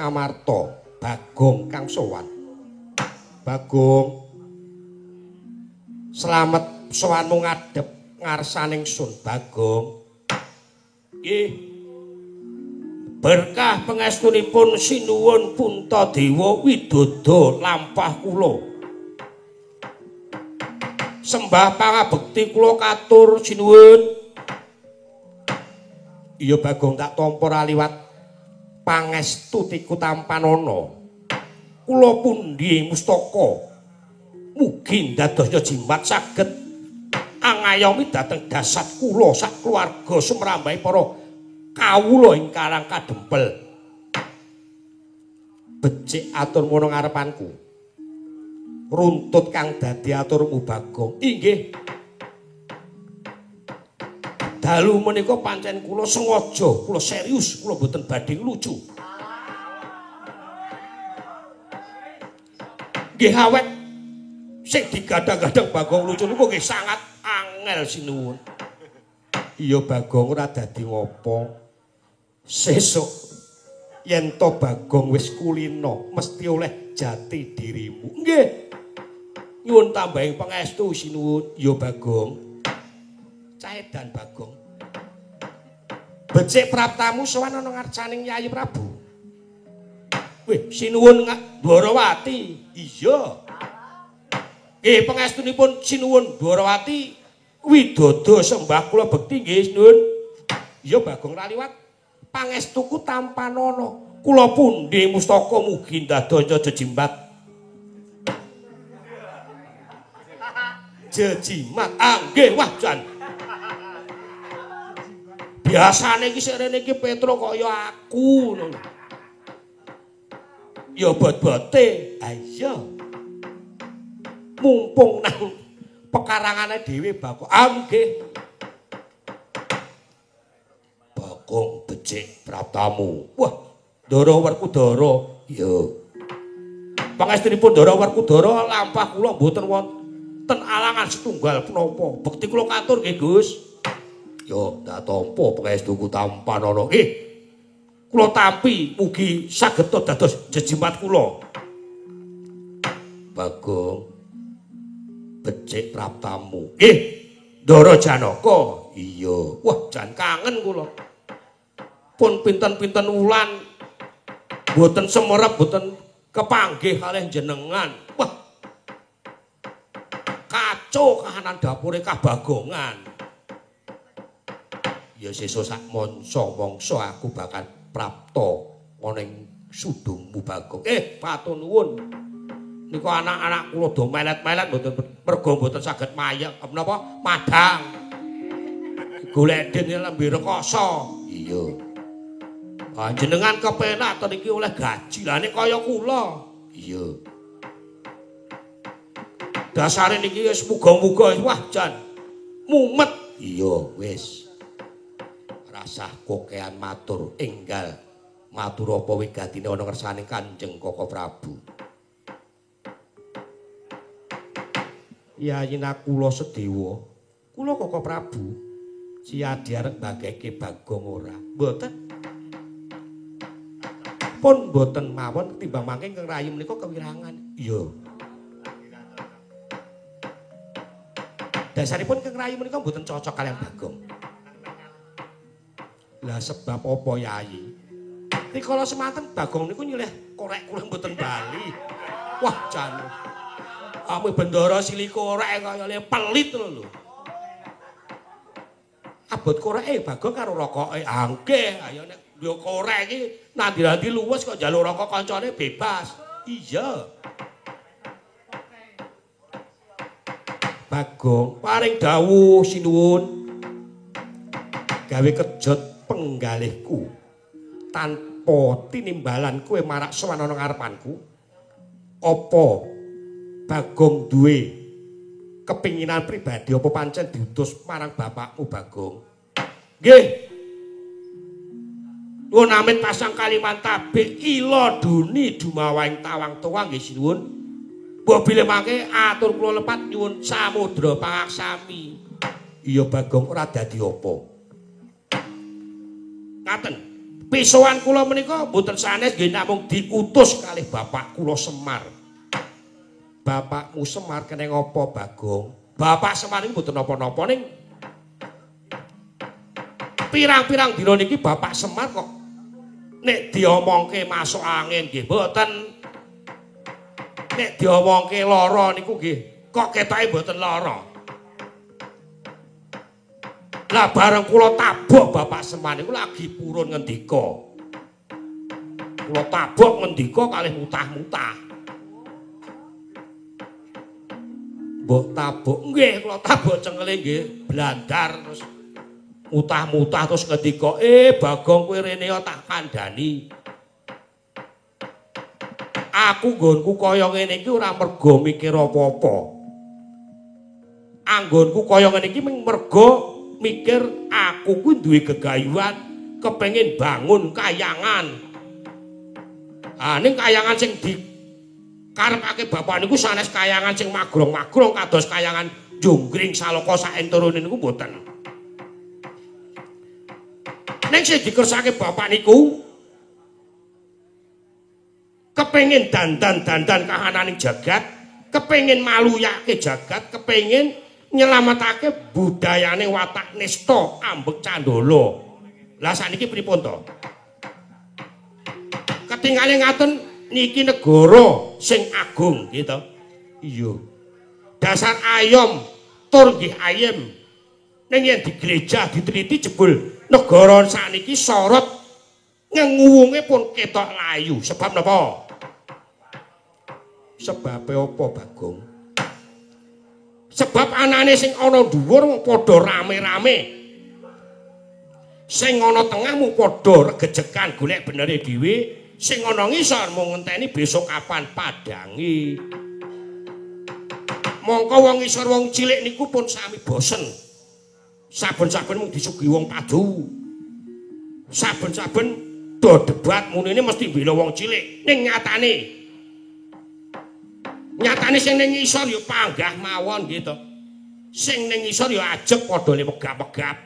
Ngamarta Bagong kang sowan. Bagong, slamet sowanmu ngadhep ngarsaning sun Bagong. Nggih. Berkah pangestunipun sinuwun Puntadewa widodo lampah kula. Sembah pangabekti kula katur sinuwun. Iya Bagong, tak tampa ra liwat pangestu tiku tampanana. Kula pundi mustaka mugi ndadosnya jimat saged angayomi dhateng dasat kula sak keluarga sumrambahe para kawula ing Karang Kadempel. Becik aturmu ana ngarepanku. Runtut kang dadi aturmu Bagong. Inggih. Dalu menika pancen kula sengaja, kula serius, kula mboten badhe lucu. Nggih awet sing digadang-gadang Bagong lucu niku nggih sangat angel sinuwun. Iya Bagong, ora dadi ngopo. Sesuk yen to Bagong wis kulino mesti oleh jati dirimu. Nggih. Nyuwun tambahing pangestu sinuwun. Iya Bagong. Caedan Bagong. Becik praptamu sowan ana ngarsaning Yayi Prabu. Wih, sinuwun Dwarawati. Iya. Nggih pangestunipun sinuwun Dwarawati widodo sembah kula bekti nggih sinuwun. Iya Bagong, ra liwat pangestuku tampanana. Kula pundi mustaka mugi ndadosnya jejimat. Jejimat. Ah nggih, wah jan. Biasane iki sik rene iki Petro kaya aku ngono. Ya bot-bote. Ha iya. Mumpung nang pekarangane dhewe Bagong. Ah nggih. Bagong becik praptamu. Wah, Ndara Werkudara. Iya. Pangestunipun Ndara Werkudara lampah kula mboten wonten alangan setunggal punapa. Bekti kula katur nggih, Gus. Yo, ndak tampa pangestuku tampanana. Nggih. Kula tampi mugi saged dados jejimat kula. Bagong, becik praptamu. Nggih, Ndara Janaka. Iya. Wah, jan kangen kula. Pun pinten-pinten wulan mboten semerep, mboten kepanggih kalih jenengan. Wah. Kacau kahanan dapure kabagongan. Ya sesuk sak mangsa-mangsa aku bakal prapta ana ing sudungmu Bagong. Matur nuwun. Niku anak-anak kula do melet-melet mboten mergo mboten saged mayek menapa madang. Golek den lembe rekoso. Iya. Panjenengan kepenak to niki oleh gaji. Lah nek kaya kula. Iya. Dasare niki wis muga-muga wah jan mumet. Iya, wis. Rasah kokean matur enggal matur apa wigatine ana ngersane Kanjeng Koko Prabu. Yayi Nakula Sedewa, kula Koko Prabu siyadi arep bageke Bagong ora. Mboten. Pun mboten mawon timbang mangke ingkang rayi menika kewirangan. Iya. Dasaripun ingkang rayi menika mboten cocok kaliyan Bagong. Lah sebab apa Yayi? Rikala semanten Bagong niku nyilih korek kula mboten bali. Wah jan. Ame bendara silih korek kaya le pelit lho. Abot koreke Bagong karo rokoke. Ah nggih, ayo nek yo korek iki nandi-nandi luwes kok njaluk rokok kancane bebas. Iya. Bagong paring dawuh sinuwun. Gawe kejot penggalihku tanpa tinimbalan kowe marak sowan ana ngarepanku. Apa Bagong duwe kepinginan pribadi apa pancen diutus marang bapakmu Bagong? Nggih. Nuwun amit pasang kaliman tabik ila duni dumawaing tawang tuwang nggih sinuwun. Mbok bilih mangke atur kula lepat nyuwun samudra pangaksami. Iya Bagong, ora dadi apa. Ngaten. Pisowan kula menika mboten sanes nggih namung diutus kalih bapak kula Semar. Bapakmu Semar keneng apa, Bagong? Bapak Semar niku mboten napa-napa ning pirang-pirang dina niki Bapak Semar kok nek diomongke masuk angin nggih mboten. Nek diomongke lara niku nggih kok ketoke mboten lara. Lah bareng kula tabok Bapak Semar niku lagi purun ngendika. Kula tabok ngendika kalih mutah-mutah. Mbok tabok nggih kula tabok cengele nggih blandar terus mutah-mutah terus ngendika, Bagong kowe rene tak kandhani. Aku nggonku kaya ngene iki ora mergo mikir apa-apa. Anggonku kaya ngene iki mung mergo mikir aku kuwi duwe gegayuhan kepengin bangun kayangan. Ah ning kayangan sing dikarepake bapak niku sanes kayangan sing magrong-magrong kados kayangan Jonggring Saloka saenturune niku mboten. Ning sing dikersake bapak niku kepengin dandan-dandan kahananing jagat, kepengin maluyake jagat, kepengin nyelametake budayane watak nista ambek candala. Lah sakniki pripun to? Ketingale ngaten niki negara sing agung gitu. Iya. Dasar ayom tur nggih ayem. Ning yen diglejah diteliti jebul negara sakniki sorot ngenguwunge pun ketok layu. Sebab napa? Sebabe apa, Bagong? Sebab anane sing ana dhuwur padha rame-rame. Sing ana tengah mung padha regejekan golek benere dhewe, sing ana ngisor mung ngenteni besok kapan padangi. Mongko wong ngisor wong cilik niku pun sami bosen. Saben-saben mung disuguhi wong padu. Saben-saben do debat munine mesti mbela wong cilik. Ning nyatane nyatane sing ning ngisor ya panggah mawon gitu. Sing ning ngisor ya ajeg padha le megap-megap.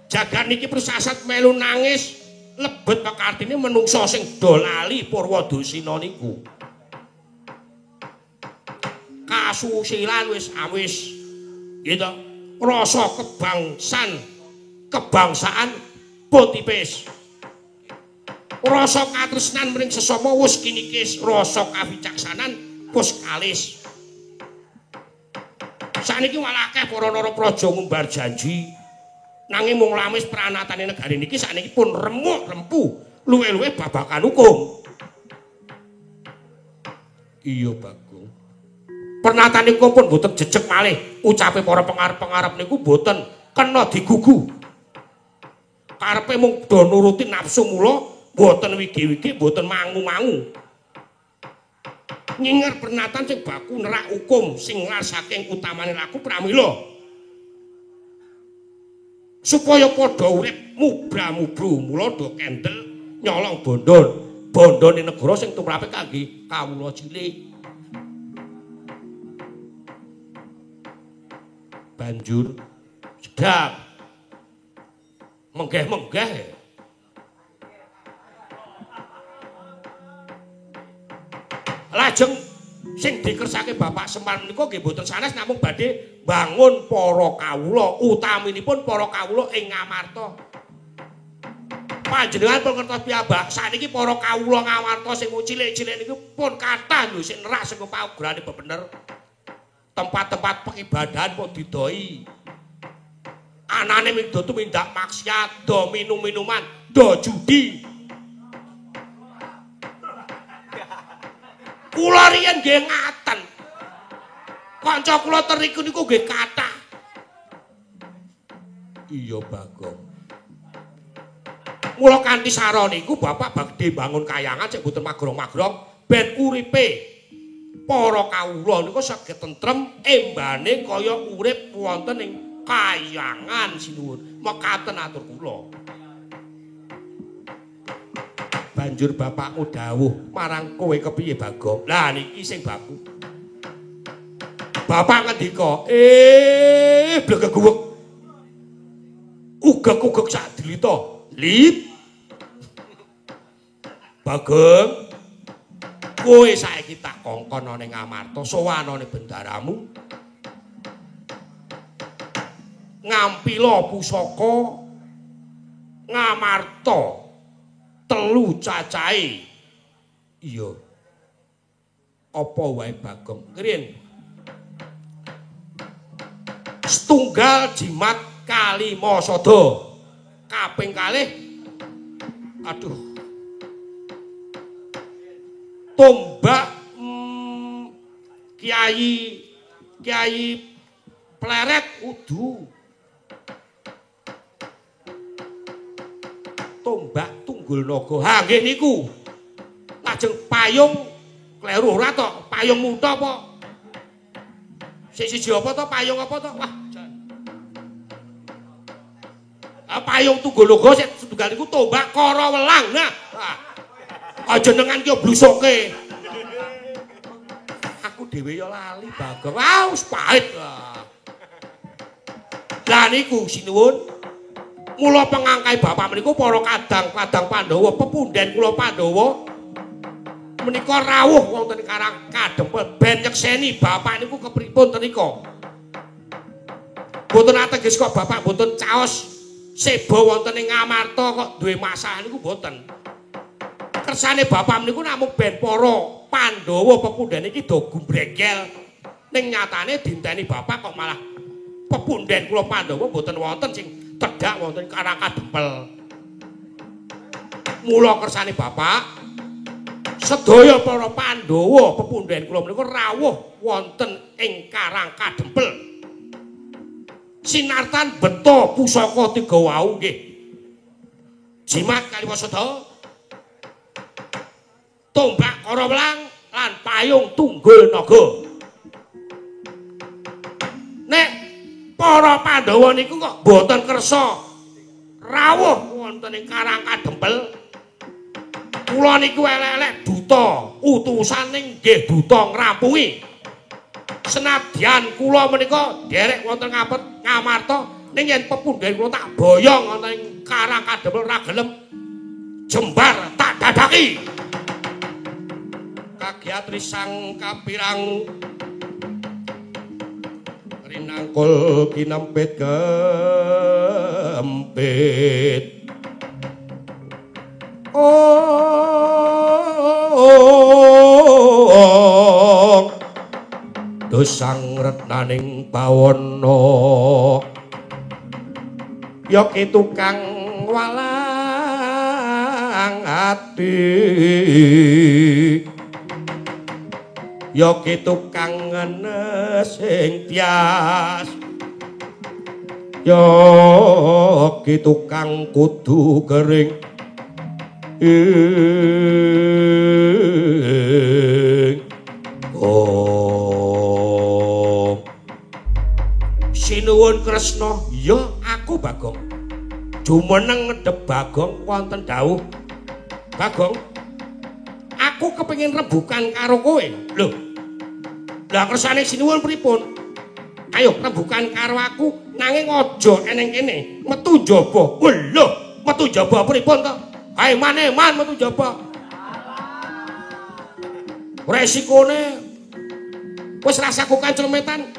Jagat niki persasat melu nangis lebet pekartine menungsa sing do lali Purwadasina niku. Kasusilan wis awis gitu. Rasa kebangsaan pun tipis. Rasa katresnan mring sesama wis kinikis, rasa kawicaksanan wis kalis. Sakniki malah akeh para narapraja ngumbar janji. Nanging mung lamis pranatane negari niki sakniki pun remuk rempu, luwih-luwih babagan hukum. Iya, Bagong. Pernatane hukum pun boten jejeg malih. Ucape para pengarep-pengarep niku boten kena digugu. Karepe mung do nuruti nafsu mula boten wigi-wigi, boten mangu-mangu. Nyinger pernatan sing baku nerak hukum sing lar saking utamane laku pramila. Supaya padha urip mubra-mubru mula do kendel nyolong bondo. Bondone negara sing tumrape kangge kawula cilik. Banjur sedap. Menggeh-menggeh. Lajeng sing dikersake Bapak Semar menika nggih mboten sanes namung badhe bangun para kawula, utaminipun para kawula ing Ngamarta. Panjenengan pun ngertos piyambak, sakniki para kawula Ngamarta sing cilik-cilik niku pun kathah lho sing nerak sing paugerane bebener. Tempat-tempat pengibadahan pun didoi. Anane ming do tumindak maksiat, do minum-minuman, do judi. Kula riyen nggih ngaten. Kanca kula teriku niku nggih kathah. Iya, Bagong. Mula kanthi sara niku bapak badhe bangun kayangan sing boten magrong-magrong ben uripe para kawula niku saged tentrem embane kaya urip wonten ing kayangan sinuwun. Mekaten atur kula. Banjur bapakmu dawuh marang kowe kepiye, Bagong? Lah niki sing baku. Bapak ngendika, blegegewek. Ugek-ugek sak dilita. Lip. Bagong, kowe saiki tak kongkon ana ning Amarta, sowan ana bendaramu. Ngampila pusaka Ngamarta telu cacahe. Iya. Apa wae Bagong? Krin. Setunggal jimat kalima sada. Kaping kalih aduh. Tombak Kiai Kiai Pleret udu. Tombak Tunggul Naga. Ha nggih niku. Lajeng payung kleru ora to? Payung muta apa? Sing siji apa to? Payung apa to? Wah, jan. Ah payung Tunggul Naga sing setunggal niku tombak Kara Welang. Nah. Aja nengan ki blusuke. Aku dhewe ya lali Bagong. Wah, wis pahit. Lah niku sinuwun. Mula pengangkai bapak menika para kadang-kadang Pandhawa, pepunden kula Pandhawa menika rawuh wonten Karang Kadempel ben nyekseni bapak niku kepripun tenika. Mboten ateges kok bapak mboten caos seba wonten ing Ngamarta kok duwe masalah niku mboten. Kersane bapak niku namung ben para Pandhawa pepunden iki do gumbregel. Ning nyatane dinteni bapak kok malah pepunden kula Pandhawa mboten wonten sing tedhak wonten Karang Kadempel. Mula kersane bapak sedaya para Pandhawa pepunden kula menika rawuh wonten ing Karang Kadempel. Sinartan beta pusaka tiga wau nggih. Jimat kaliwasada, tombak Kara Welang lan payung Tunggul Naga. Nek para Pandhawa niku kok mboten kersa rawuh wonten ing Karang Kadempel. Kula niku elek-elek duta utusaning nggih duta ngrampungi. Senadyan kula menika nderek wonten Ngamarta ning yen pepunden kula tak boyong wonten ing Karang Kadempel ora gelem jembar tak dadaki. Kagiat risang kapirang rinangkul kinempit gempit. Oh, dosang retnaning bawana ya ki tukang walang ati, ya ki tukang ngenes ing tias, ya ki tukang kudu kering ing. Oh, sinuwun Kresna. Ya aku Bagong. Jumeneng ngedep Bagong wonten dawuh. Bagong, aku kepengin rembukan karo kowe. Lho. Lah kersane sinuwun pripun? Ayo rembukan karo aku nanging aja eneng kene, metu njaba. Lho, metu njaba pripun to? Ae man-eman metu njaba. Resikone wis rasaku kanclemetan.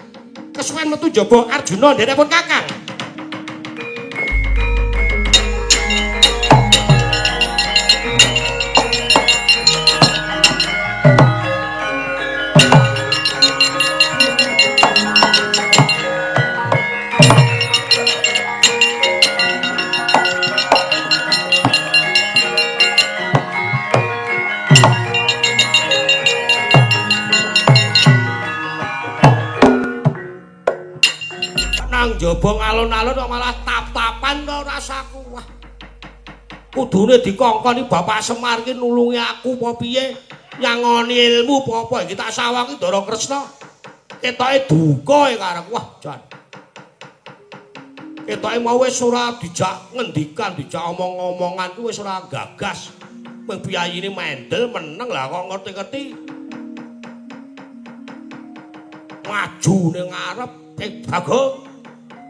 Kesuwen metu njaba Arjuna nderepun Kakang. Njaba alun-alun kok malah tap-tapan to rasaku. Wah. Kudune dikongkoni Bapak Semar ki nulungi aku apa piye? Nyangoni ilmu apa apa iki tak sawang ki Ndara Kresna. Ketoke duka e karo aku. Wah, jan. Ketoke mau wis ora dijak ngendikan, dijak omong-omongan ku wis ora gagas. Mung piyayine mendel meneng lah kok ngerti-ngerti. Maju ning ngarep Bagong.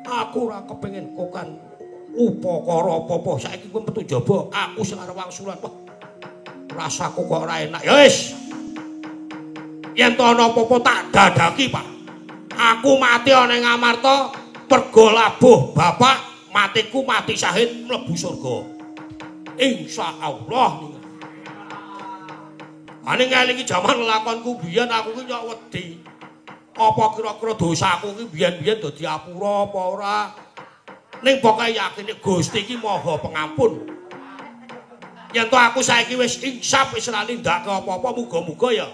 Aku ora kepengin kokan Upakara apa-apa saiki kowe metu njaba, aku sing arep wangsulan. Wah. Rasaku kok ora enak. Ya wis. Yen to ana apa-apa tak dadaki, Pak. Aku mati ana ing Amarta mergo labuh bapak, matiku mati syahid mlebu surga. Insyaallah. Ane ngelingi jaman lakonku biyen aku ki nyok wedi. Apa kira-kira dosaku ki biyen-biyen dadi apura apa ora? Ning pokoke yakin Gusti ki Maha Pengampun. Yen to aku saiki wis insaf wis ora nindakake apa-apa, muga-muga ya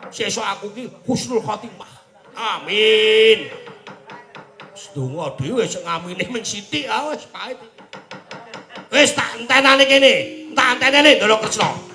sesuk aku ki husnul khotimah. Amin. Sedonga dhewe sing ngamine ming sithik ah wis pahit. Wis tak entenane kene, tak entenane Ndara Kresna.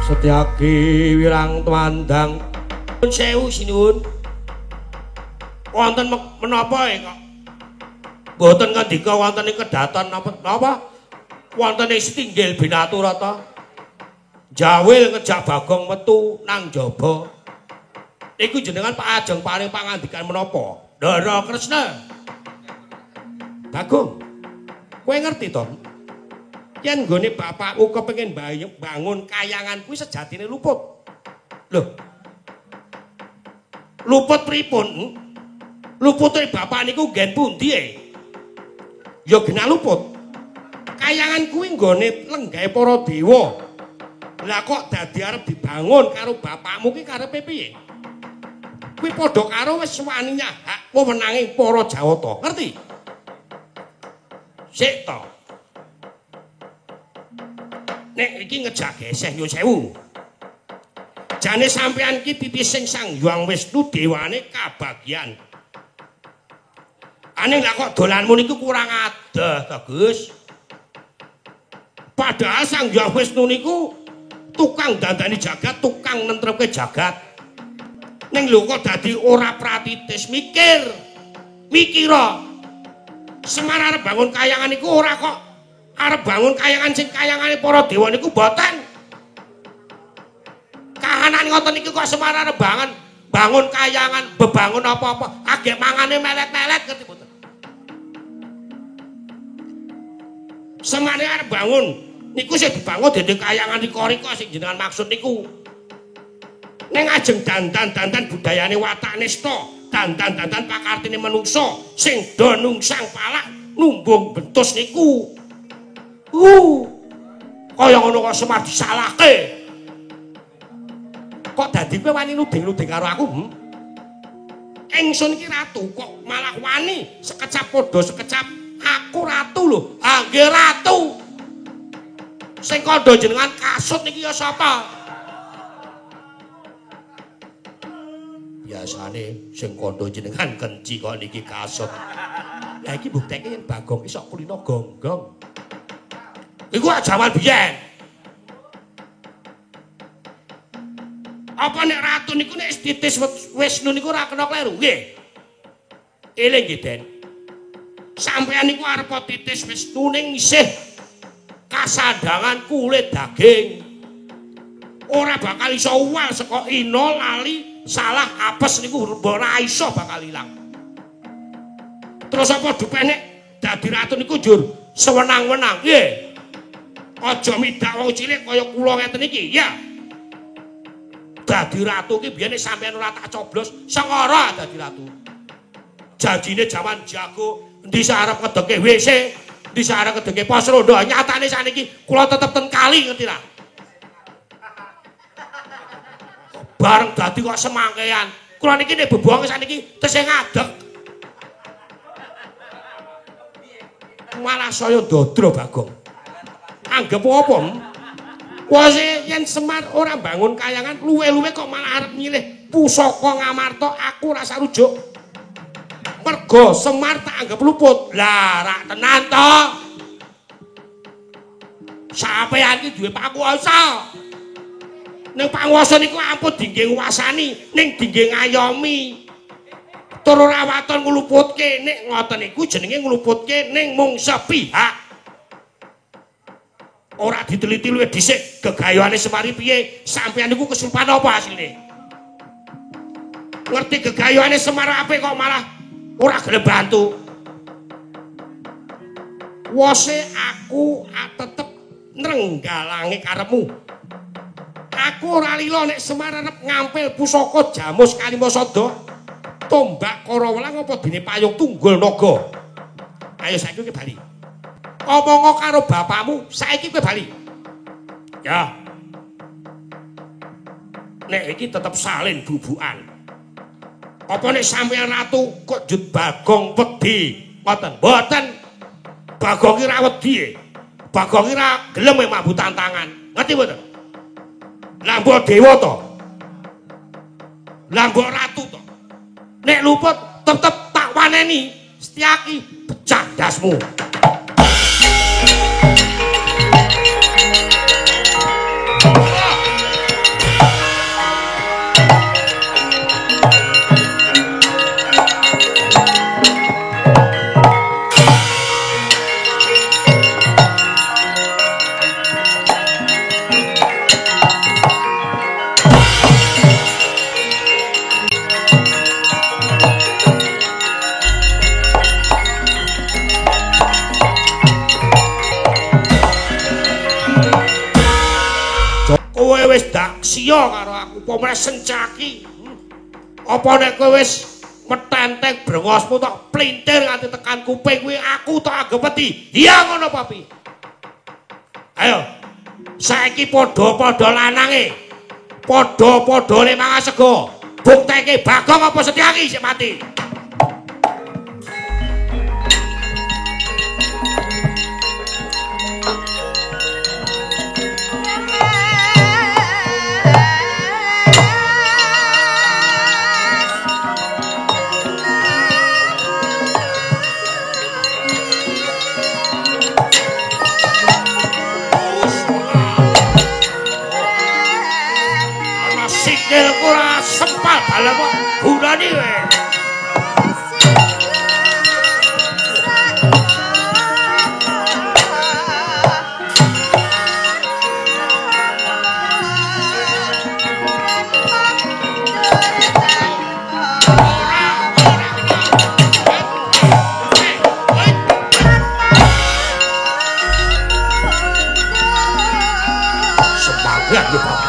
Setyaki wirang tuandang sewu sinuwun. Wonten menapa kok mboten ngendika wonten ing kedaton napa napa wonten ing setinggil Binaturata jawil ngejak Bagong metu nang jaba. Niku jenengan Pak Ajeng paring pangandikan menapa? Ndara Kresna. Bagong, kowe ngerti to? Yen nggone bapakku kepengin bangun kayangan kuwi sejatine luput. Lho. Luput pripun? Lupute bapak niku nggen pundi e? Ya genah luput. Kayangan kuwi nggone lenggahe para dewa. Lah kok dadi arep dibangun karo bapakmu ki karepe piye? Kuwi padha karo wis wani nyahak wewenange para Jawata, ngerti? Sik to. Nek iki ngejak geseh nyuwun sewu. Jane sampean iki titising Sang Hyang Wisnu dewane kabagyan. Aneh lah kok dolanmu niku kurang adoh to, Gus. Padahal Sang Hyang Wisnu niku tukang dandani jagat, tukang nentremke jagat. Ning lho kok dadi ora pratitis mikir. Mikira. Semar arep bangun kayangan niku ora kok arep bangun kayangan sing kayangane para dewa niku mboten. Kahanan ngoten niku kok Semar arep bangun kayangan, bebangun apa-apa, agek mangane melet-melet ngerti mboten. Semare arep bangun niku sing dibangun dadi kayangan rika-rika sing jenengan maksud niku. Ning ajeng dandan-dandan budayane watak nista, dandan-dandan pakartine menungsa sing do nungsang palak numbung bentus niku. Kaya ngono kok Semar disalahke. Kok dadi kowe wani nuding-nuding karo aku? Ingsun iki ratu kok malah wani sekecap padha sekecap. Aku ratu lho. Ah nggih ratu. Sing kandha jenengan kasut niki ya sapa? Biasane sing kandha jenengan kenci kok niki kasut. Lah iki bukteke yen Bagong iso kulino gonggong. Iku jaman biyen. Apa nek ratu niku nek titis Wisnu niku ora kena kleru nggih? Eling nggih, Den. Sampeyan niku arep titis Wisnu ning isih kasandangan kulit daging. Ora bakal iso uwal saka ina lali salah apes niku ora iso bakal ilang. Terus apa dupe nek dadi ratu niku njur sewenang-wenang nggih? Aja midak wong cilik kaya kula ngeten iki, ya. Dadi ratu ki biyen sampeyan ora tak coblos, sengara dadi ratu. Janjine jaman jago, endi sak arep ngedeke WC, endi sak arep ngedeke pos rondo, nyatane saniki kula tetep ten kali ngerti ra. Bareng dadi kok semangkean. Kula niki nek bebonge saniki tesih ngadeg. Malah saya ndodro Bagong. Anggep apa? Wah yen Semar ora bangun kayangan luwe-luwe kok malah arep nyilih pusaka Ngamarta, aku ora sarujuk. Mergo Semar tak anggep luput. Lah rak tenan to. Sampeyan iki duwe panguwasa. Ning panguwasa niku ampun dingge nguwasani, ning dingge ngayomi. Tur ora waton ngluputke, nek ngoten niku jenenge ngluputke ning mung sepihak. Ora diteliti luwih dhisik gegayuhane Semar piye, sampeyan niku kesurupan apa asline? Ngerti gegayuhane Semar apik kok malah ora gelem bantu. Wose aku tetep nrenggalange karepmu. Aku ora lila nek Semar arep ngampil pusaka Jamus Kalimasada. Tombak Karawelang apa dene payung tunggul naga. Ayo saiki kowe bali. Omongo karo bapakmu, saiki kowe bali. Ya. Nek iki tetep salin bubukan. Apa nek sampeyan ratu kok njut Bagong wedi? Ngoten. Mboten. Bagong ki ra wedi. Bagong ki ra gelem mambu tantangan. Ngerti mboten? Lah mbok dewa to? Lah mbok ratu to? Nek luput tetep tak waneni. Setyaki pecah dasmu. Kowe wis daksiya karo aku, apa meneh sencaki. Apa nek kowe wis metenteng brengosmu tok plintir nganti tekan kuping kuwi aku tok anggep wedi. Iya ngono apa piye? Ayo. Saiki padha-padha lanange. Padha-padhane mangan sego. Bukteke Bagong apa Setyaki sik mati. Sikilku ora sempal balem kok gunane kowe. Semangat ya Pak.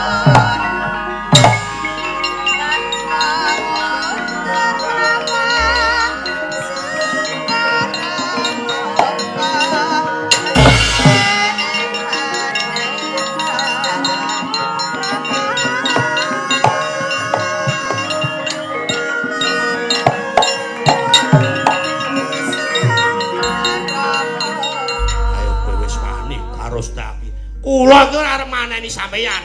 Kula iki ora arep maneni sampeyan.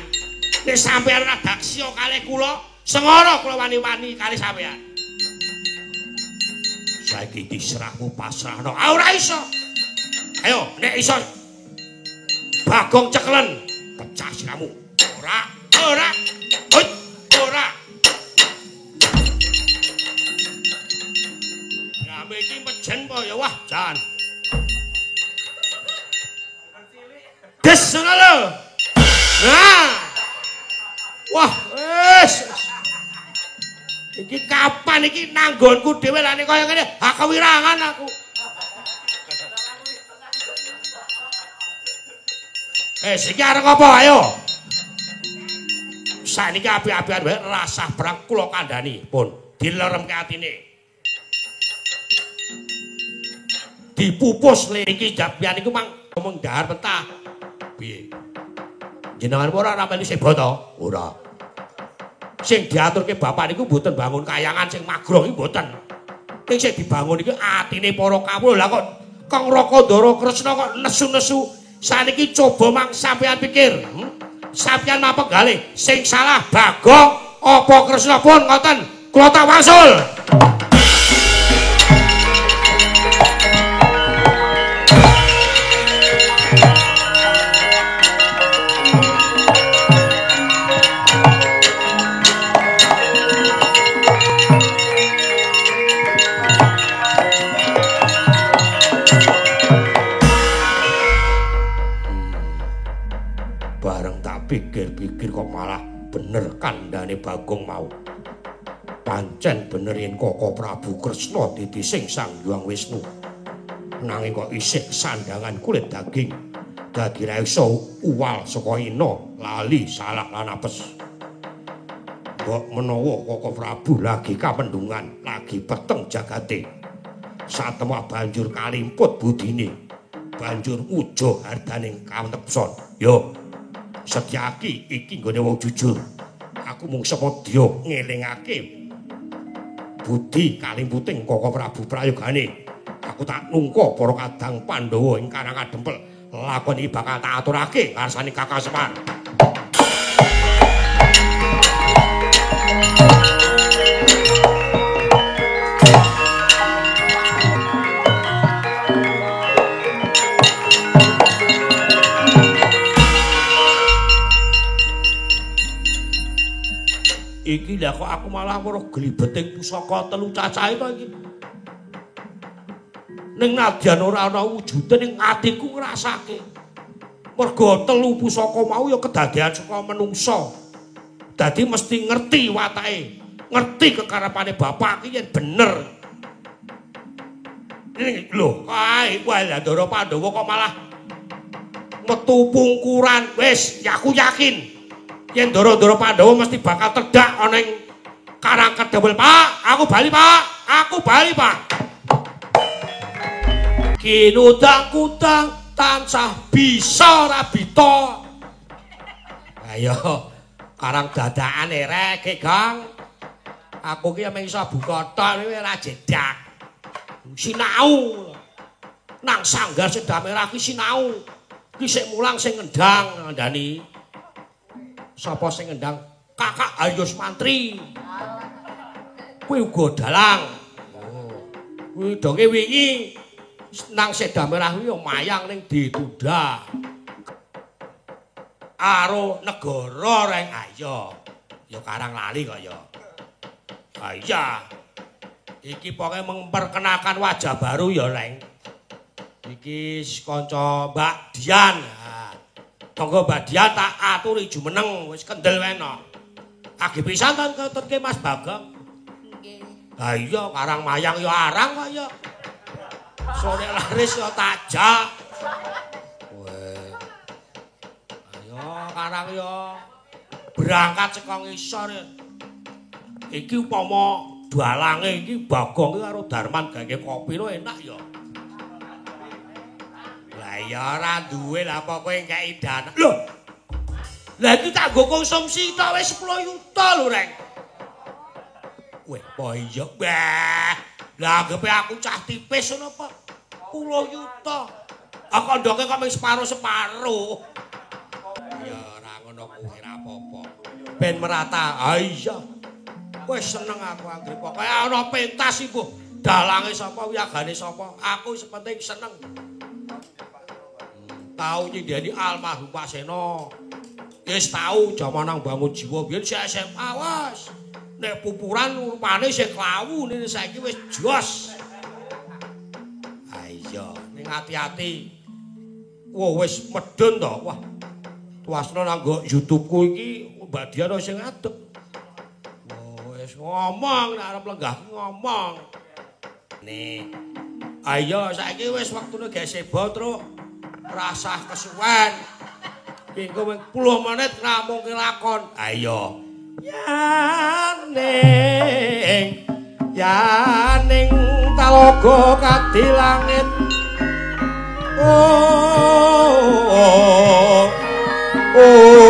Nek sampeyan ora daksya kalih kula, sengara kula wani-wani kalih sampeyan. Saiki diserahmu pasrahno. Ah ora iso. Ayo nek iso Bagong ceklen, pecah siramu. Ora, ora. Hoi, ora. Drame iki mejen apa ya wah jan. Des ngono lho. Nah. Wah, wis. Iki kapan iki nanggonku dhewe lane kaya ngene, ha kewirangan aku. Iki arep apa ayo? Sakniki api-apian wae rasah perang kula kandhani, pun dileremke atine. Dipupus le iki japian iku mang ngomong dahar mentah. Piye? Jenengan ora melu seba to? Ora. Sing diaturke bapak niku mboten bangun kayangan sing magrong iki mboten. Ning sing dibangun iki atine para kawula. Lah kok Kang Raka Ndara Kresna kok nesu-nesu. Saniki coba mang sampeyan pikir. Sampeyan mapek galih sing salah Bagong apa Kresna pun ngoten. Kula tak wangsul. Pikir-pikir kok malah bener kandhane Bagong mau. Pancen bener yen Koko Prabu Kresna dadi sing Sang Hyang Wisnu. Nanging kok isih sandangan kulit daging. Dadi ra iso uwal saka ina, lali salah lan apes. Mbok menawa Koko Prabu lagi kapendhungan, lagi peteng jagate. Satemah banjur kalimput budine. Banjur ujo hardaning kawetepson. Yo Setyaki iki nggone wong jujur. Aku mung sepadya ngelingake budi kalimputing Koko Prabu prayogane. Aku tak nungka para kadang Pandhawa ing Karang Kadempel. Lakon iki bakal tak aturake ngarsane Kakang Semar. Iki lha kok aku malah weruh glibeting pusaka telu cacahe to iki. Ning nadyan ora ana wujude ning atiku ngrasake. Mergo telu pusaka mau ya kedadean saka menungsa. Dadi mesti ngerti watake, ngerti kekarepane bapak iki yen bener. Ning lho, kae wae lha Ndara Pandhawa kok malah metu pungkuran. Wis, aku yakin yen ndara-ndara Pandhawa mesti bakal tedhak ana ing Karang Kedempel. Pak, aku bali, Pak. Aku bali, Pak. Kinudang-kudang tansah bisa rabita. Ayo, karang dadakane rek, Gang. Aku ki mung iso buka tok ora jedak. Sinau. Nang sanggar Seda Merah ki sinau. Ki sik mulang sing ngendang ngandani. Sapa sing ngendang? Kakak Ayus Mantri. Kuwi uga dalang. Oh. Kuwi donge wingi nang Seda Merah kuwi mayang ning ditunda. Aro negara reng ayo. Ya karang lali kok ya. Ha iya. Iki pokoke memperkenalkan wajah baru ya, Reng. Iki kanca Mbak Dian. Monggo Mbak Dian tak aturi jumeneng wis kendel wena. Agi pisan to ketutke Mas Bagong. Nggih. Ha iya karang mayang ya arang kok ya. Sore laris ya tajak. Weh. Ayo karang ya berangkat saka ngisor. Iki upama dalange iki Bagong iki karo Darman gawe kopi lho enak ya. Lah ya ora duwe lah apa kowe ngeki dana. Lho. Lah iki tak nggo konsumsi tok wis 10 yuta lho, Reng. Weh, po iya. Weh. Lah anggepe aku cah tipis ngono apa? 10 yuta. Aku ndoke kok mung separo-separo. Ya ora ngono kuwi ora apa-apa. Ben merata. Ha iya. Wis seneng aku anggere pokoke ana pentas iku. Dalange sapa, wiyagane sapa, aku wis penting seneng. Tau nyindeni almarhum Pak Seno. Wis tau jaman nang Bangun Jiwa biyen sik SMA wis. Nek pupuran rupane sik klawu nek saiki wis jos. Ha iya, ning ati-ati. Wah wis medhun to. Wah. Tuasno nang nggo YouTube-ku iki Mbak Dian sing ngadeg. Wah wis ngomong nek arep lenggah ngomong. Nih. Ayo saiki wis wektune gawe sebo truk. Rasah kesuwen. Engko mung 10 menit rampung lakon. Ayo. Yaning yaning talaga kadi langit. Oh. Oh.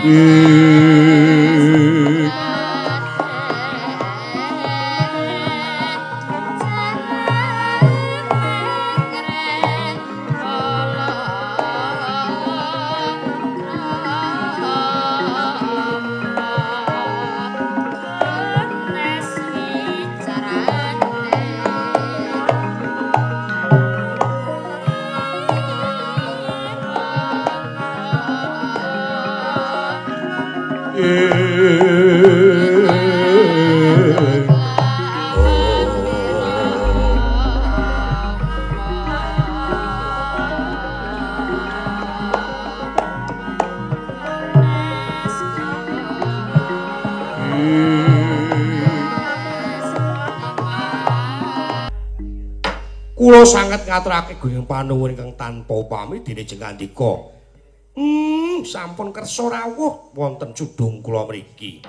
Kula sanget ngaturake guyung panuwun ingkang tanpa upami dene jengandika. Sampun kersa rawuh wonten sudung kula mriki.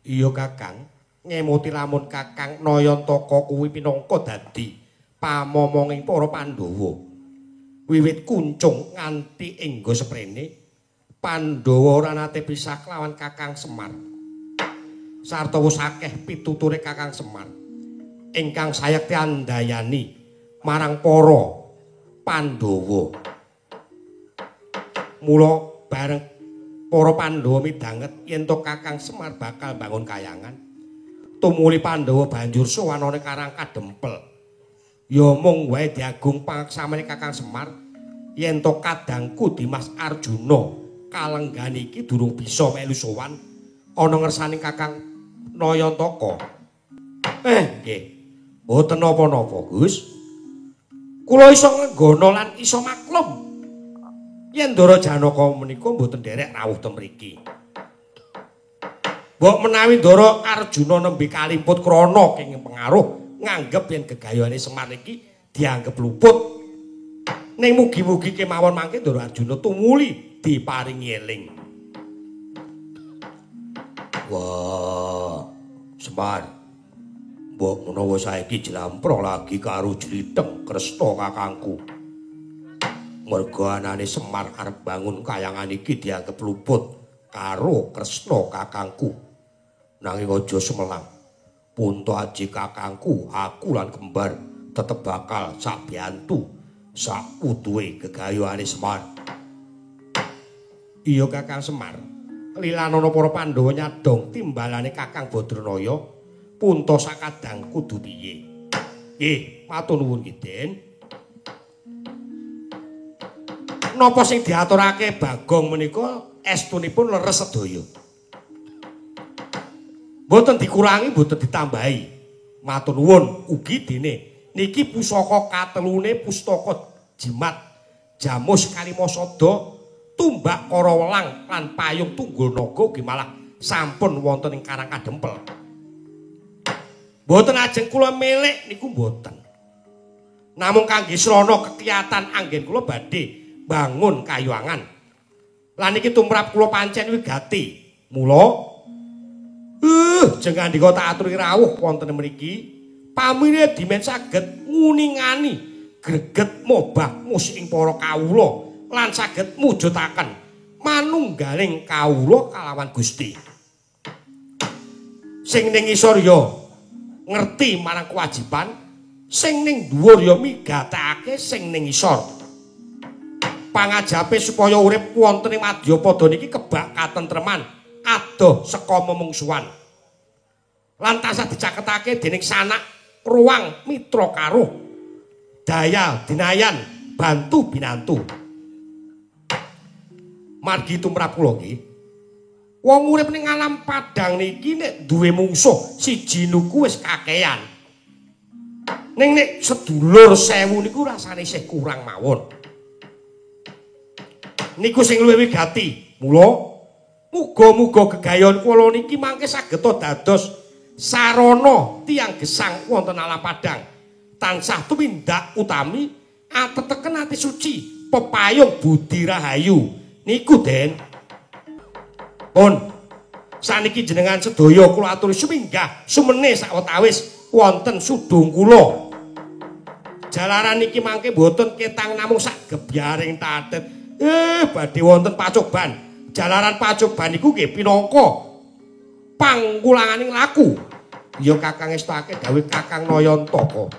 Iya Kakang, ngemuti lamun Kakang Nayantaka kuwi pinangka dadi pamomonging para Pandhawa. Wiwit kuncung nganti engga seprene, Pandhawa ora nate pisah kelawan Kakang Semar. Sarta wis akeh pituture Kakang Semar ingkang sayekti andayani marang para Pandhawa. Mula bareng para Pandhawa midhanget yen to Kakang Semar bakal bangun kayangan, tumuli Pandhawa banjur sowan ana Karang Kadempel. Ya mung wae diagung pangaksamane Kakang Semar yen to kadangku Dimas Arjuna kalenggan iki durung bisa melu sowan ana ngersane Kakang Nayantaka. Nggih. Mboten napa-napa, Gus. Kula iso nglenggana lan iso maklum yen Ndara Janaka menika mboten nderek rawuh ten mriki. Mbok menawi Ndara Arjuna nembe kalimput krana kenging pengaruh nganggep yen gegayane Semar iki dianggep luput. Ning mugi-mugi kemawon mangke Ndara Arjuna tumuli diparingi eling. Wah, Semar. Mbok menawa saiki jlamprah lagi karo jlitheng Kresna kakangku. Mergo anane Semar arep bangun kayangan iki dianggep luput karo Kresna kakangku. Nanging aja sumelang. Punta aji kakangku, aku lan kembar tetep bakal sak biantu sak utuhe gegayuhane Semar. Iya Kakang Semar, lilanana para Pandhawa nyadong timbalane Kakang Badranaya. Punta sakadang kudu piye? Nggih, matur nuwun nggih, Den. Napa sing diaturake Bagong menika estunipun leres sedaya. Mboten dikurangi, mboten ditambahi. Matur nuwun ugi dene niki pusaka katelune pustaka jimat jamus kalimasada tumbak karawelang lan payung tunggul naga ugi malah sampun wonten ing Karang Kadempel. Mboten ajeng kula milik niku mboten. Namung kangge srana kekiyatan anggen kula badhe bangun kayuwangan. Lan iki tumrap kula pancen wigati. Mula jeng andika tak aturi rawuh wonten mriki, pamine dimen saged nguningani greget mobah musik ing para kawula lan saged mujudaken manunggaling kawula kalawan Gusti. Sing ning isor ya ngerti marang kewajiban, sing ning dhuwur ya migatekake sing ning isor. Pangajape supaya urip wonten ing madyapada niki kebak katentreman, adoh saka memungsuhan. Lan tansah dicaketake dening sanak ruang mitra karuh, daya dinayan bantu binantu. Margi tumrap kula nggih, wong urip ning alam padang niki nek duwe mungsuh siji nuku wis kakean. Ning nek sedulur 1000 niku rasane isih kurang mawon. Niku sing luwih wigati. Mula muga-muga gegayon kula niki mangke saged dados sarana tiyang gesang wonten alam padang. Tansah tumindak utami ateteken ati suci, pepayung budi rahayu. Niku Den. Pun saniki jenengan sedaya kula aturi suminggah sumene sawetawis wonten sudung kula. Jalaran niki mangke mboten ketang namung sak gebyaring tatet. Badhe wonten pacoban Jalaran pacoban iku nggih pinangka pangkulanganing laku. Ya Kakang estake dawuh Kakang Nayantaka.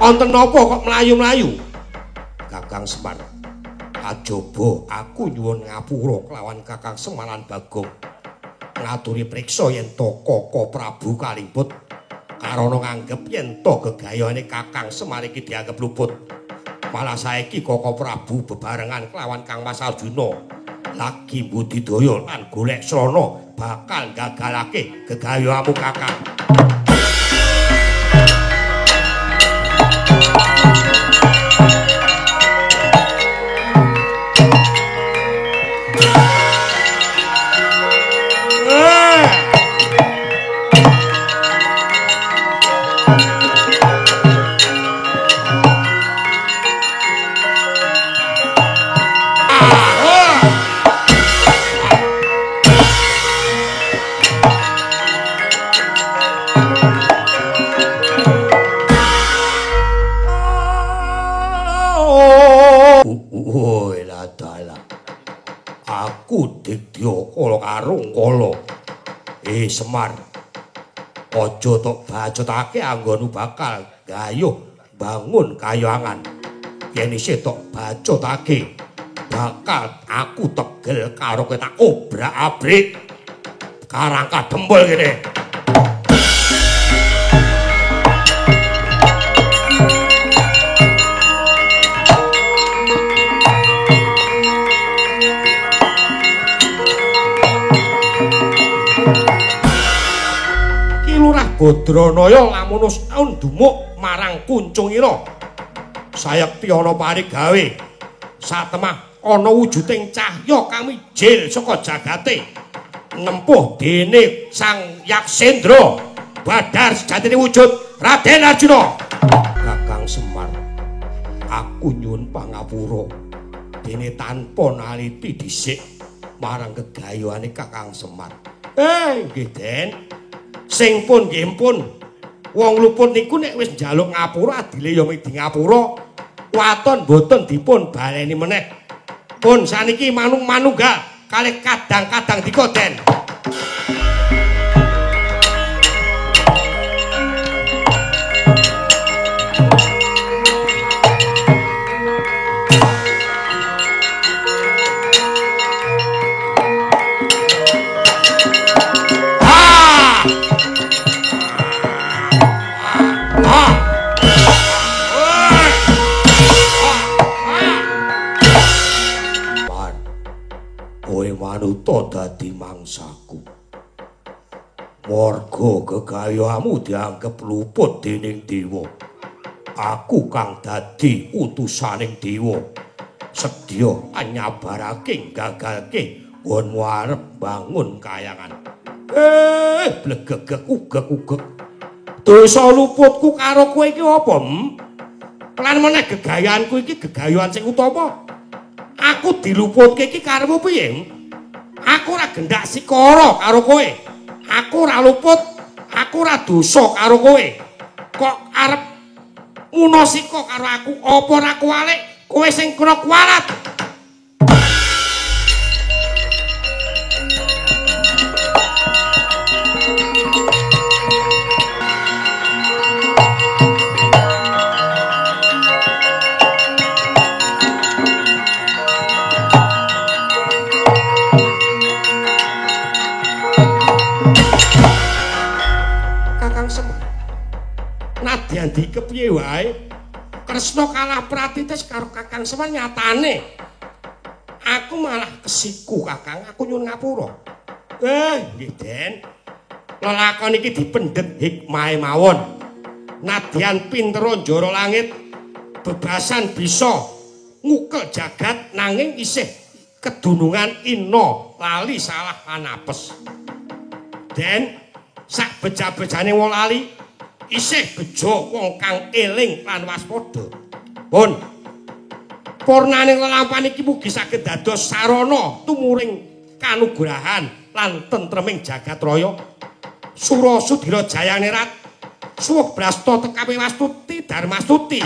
Wonten napa kok mlayu-mlayu? Kakang Semar, ajaba aku nyuwun ngapura kelawan Kakang Semar lan Bagong. Ngaturi priksa yen to Kaka Prabu kalimput karana nganggep yen to gegayane Kakang Semar iki dianggep luput. Malah saiki Kaka Prabu bebarengan kelawan Kang Mas Arjuna lagi mbudidaya lan golek srana bakal gagalake gegayamu Kakang. Aku digdya kala karung kala. Semar, aja tok bacotake anggonmu bakal gayuh bangun kayangan. Yen isih tok bacotake bakal aku tegel karo kowe tak obrak-abrik karang kadempul kene. Badranaya lamun wis dumuk marang Kuncungira. Sayekti ana parigawe satemah ana wujuding cahya kang mijil saka jagate nempuh dene Sang Yaksendra badar sejatine wujud Raden Arjuna. Kakang Semar, aku nyuwun pangapura dene tanpa naliti dhisik marang gegayuhane Kakang Semar. Nggih Den. Sing pun nggih pun. Wong luput niku nek wis njaluk ngapura adile ya mung di ngapura. Waton boten dipun baleni meneh. Pun saniki manung-manunggal kalih kadang-kadang dika Den. Manuta dadi mangsaku. Warga gegayamu dianggep luput dening dewa. Aku kang dadi utusaning dewa. Sedya nyabarake gagalke nggonmu arep bangun kayangan. Blegegeg ugeg-ugeg. Dosa luputku karo kowe iki apa? Lan meneh gegayanku iki gegayan sing utama. Aku diluputke iki karepmu piye? Aku ora gendak sikara karo kowe. Aku ora luput, aku ora dosa karo kowe. Kok arep Munasika karo aku apa ora kuwalik, kowe sing kena kualat. Kakang Semar, nadyan dikepiye wae Kresna kalah pratitis karo Kakang Semar, nyatane aku malah kesiku Kakang, aku nyuwun ngapura. Nggih Den. Lelakon iki dipendhet hikmahe mawon. Nadyan pinter njara langit, bebasan bisa ngukel jagat, nanging isih kedunungan ina lali salah lan apes. Den, sak beja-bejane wong lali isih bejo wong kang eling lan waspada. Pun purnaning lelampahan iki mugi saged dados sarana tumuring kanugrahan lan tentreming jagat raya. Sura Sudira Jayanerat, suwuh brasta tekape wastuti darmastuti.